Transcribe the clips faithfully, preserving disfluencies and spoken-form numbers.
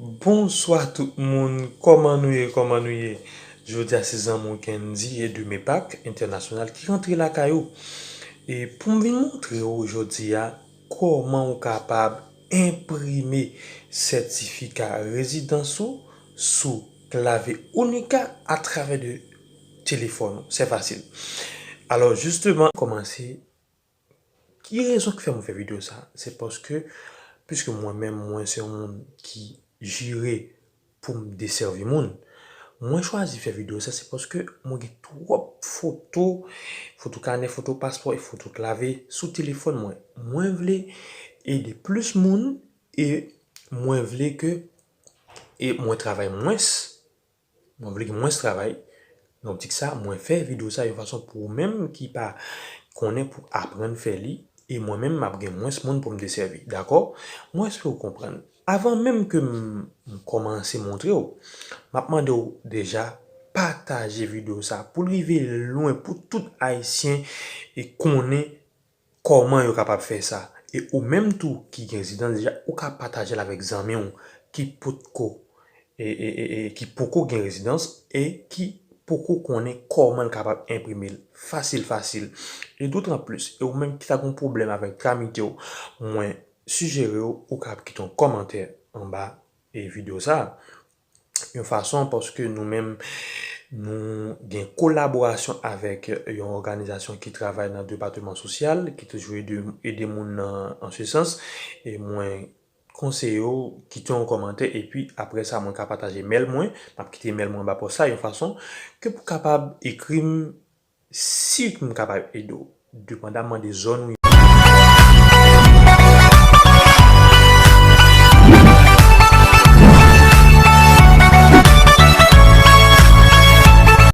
Bonswa tout moun, kòman nou ye, kòman nou ye? Jodi a se zanmi w Kendy de Mepak Entènasyonal ki rantre lakay ou. E pou m vin montre w jodi a kòman ou kapab enprime sètifika rezidans ou sou klavye Unica atravè de telefòn ou. Se fasil. Alò, jisteman, kòmanse. Ki rezon ki fè mwen fè videyo sa? Se paske, piske mwen menm, mwen se yon moun ki jire pou m desèvi moun, mwen chwazi fè videyo sa, se paske mwen gen twòp foto, foto kanè, foto paspò e foto klavye sou telefòn mwen. Mwen vle ede plis moun e mwen vle ke e mwen travay mwens. Mwen vle gen mwens travay. Nan optik sa, mwen fè videyo sa yon fason pou ou menm ki pa konnen pou aprann fè li, e mwen menm m ap gen mwens moun pou m desèvi, dakò? Mwen espere w konprann. Avan menm ke m, m kòmanse montre w, m ap mande w deja pataje videyo sa pou l rive lwen, pou tout Ayisyen e konnen kòman yo kapab fè sa. E ou menm tou ki gen rezidans deja, ou ka pataje l avèk zanmi w ki potko, e, e, e, e, ki poko gen rezidans e ki poko konnen kòman l kapab enprime l fasil, fasil. E dotan plis, e ou menm ki ta gen pwoblèm avèk tramite w, mwen sijere w, ou kapab kite yon kòmantè anba e videyo sa a. Yon fason, paske nou menm, nou gen kolaborasyon avèk yon òganizasyon ki travay nan depatman sosyal, ki toujou ede, ede moun nan, an se sans. E mwen konseye w kite yon kòmantè, epi apre sa, mwen ka pataje mèl mwen, m ap kite mèl mwen anba pòs sa, yon fason ke pou kapab ekri m si m kapab ede w, depandaman de zòn ou ye.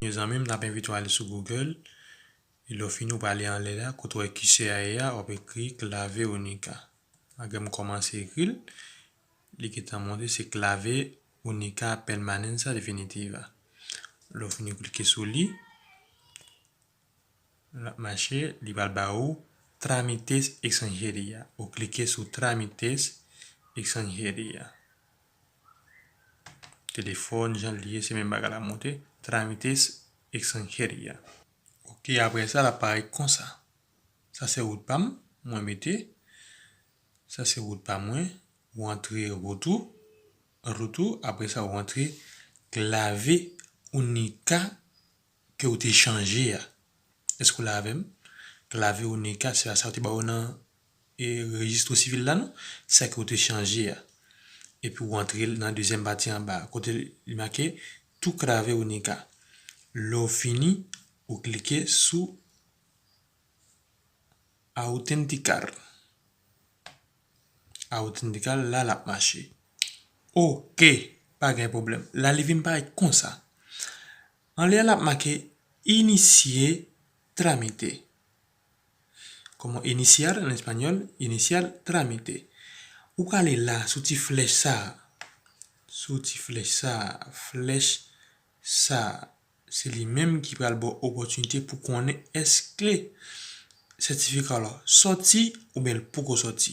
Mezanmi, m t ap envite w ale sou Google, e lè w fini, w prale anlè la, kote w wè Q C I A a, w ap ekri Clave Unica. Malgre m kòmanse ekri l, li gentan monte, se Clave Unica Permanencia Definitiva. Lè w fini klike sou li, l ap mache, li pral ba ou Trámites Extranjería. Ou klike sou Trámites Extranjería. Telefòn, jan l ye, se menm bagay la monte, Trámites Extranjería. Ok, apre sa, l ap parèt konsa. Sa se wout pa m, mwen mete. Sa se wout pa mwen. Ou antre wout ou, wout ou, apre sa ou antre Clave Unica ke ou te chanje a. Èske w la avè m? Clave Unica, se pa sa yo te ba ou nan, e, rejistro sivil la, non? Sa ke ou te chanje a. Epi ou antre nan dezyèm pati anba, kote li make Tu Clave Unica. Lè w fini, ou klike sou Autenticar. Autenticar, la, l ap mache. Ok, pa gen pwoblèm. La, li vin parèt konsa. Anlè a, l ap make Iniciar trámite. Como iniciar en español, iniciar trámite. Ou ka ale la, sou ti flèch sa a. Sou ti flèch sa a, flèch sa a. Se li menm ki pral ba w opòtinite pou konnen èske sètifika w la sòti oubyen l poko sòti.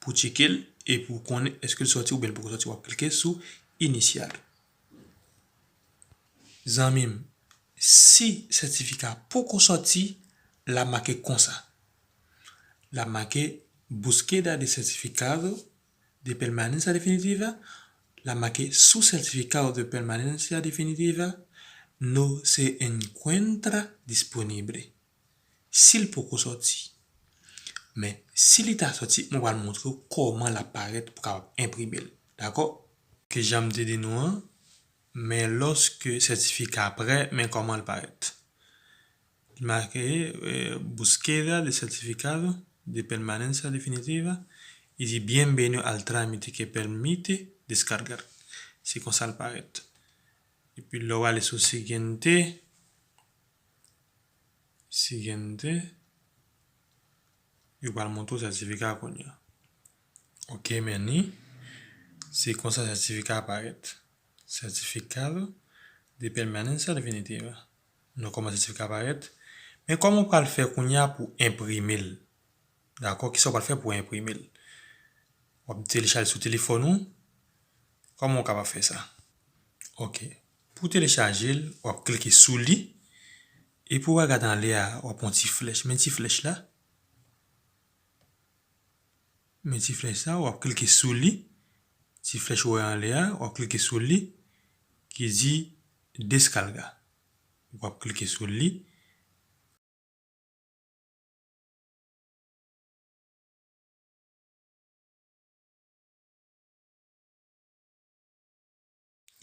Pou tcheke l e pou konnen èske l sòti oubyen l poko sòti, w ap klike sou Iniciar. Zanmi m, si sètifika poko sòti, l ap make konsa. L ap make Búsqueda de certificado de permanencia definitiva, l ap make Su certificado de permanencia definitiva no se encuentra disponible. Si l poko sòti. Men, si li ta sòti, mwen pral montre w kòman l ap parèt pou kapab enprime l. Dakò? Ke jan m te di nou an, men lòske sètifika prè, men kòman l parèt. Li make, eh, Búsqueda de certificado de permanencia definitiva. Li di, "Bienvenido al trámite que permite descargar." Se konsa l parèt. Epi lè w ale sou siguiente, siguiente, yo pral montre w sètifika a kounye a. Ok, men ni, se konsa sètifika a parèt. Certificado de permanencia definitiva. Nou kòman sètifika a parèt. Men kòman w pral fè kounye a pou enprime l? Dakò, kisa w pral fè pou enprime l? W ap telechaje sou telefòn ou, Kòman w kapab fè sa? Ok. Pou telechaje l, w ap klike sou li. Epi w a gade anlè a, w ap wè yon ti flèch. Men ti flèch la. Men ti flèch sa, w ap klike sou li. Ti flèch ou wè anlè a, w ap klike sou li ki di descarga. W ap klike sou li.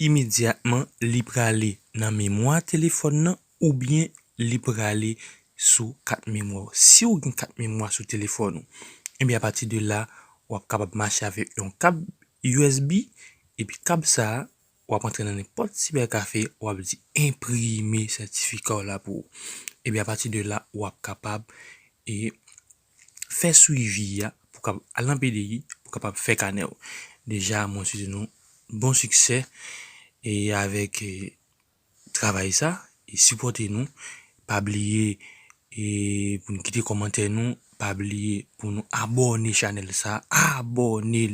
Imedyatman, li prale nan memwa telefòn nan oubyen li prale sou kat memwa w. Si w gen kat memwa sou telefòn ou, ebyen, apati de la, w ap kapab mache avèk yon kab U S B, epi kab sa a, w ap antre nan nenpòt sibèkafe, w ap di enprime sètifika w la pou ou. Ebyen, apati de la, w ap kapab e fè swivi a pou kab al nan P D I, pou kapab fè kanè w. Deja, mwen swete nou bon siksè e avèk e, travay sa e sipòte nou. Pa bliye e pou n kite kòmantè nou, pa bliye pou nou abòne chanèl sa, abòne l,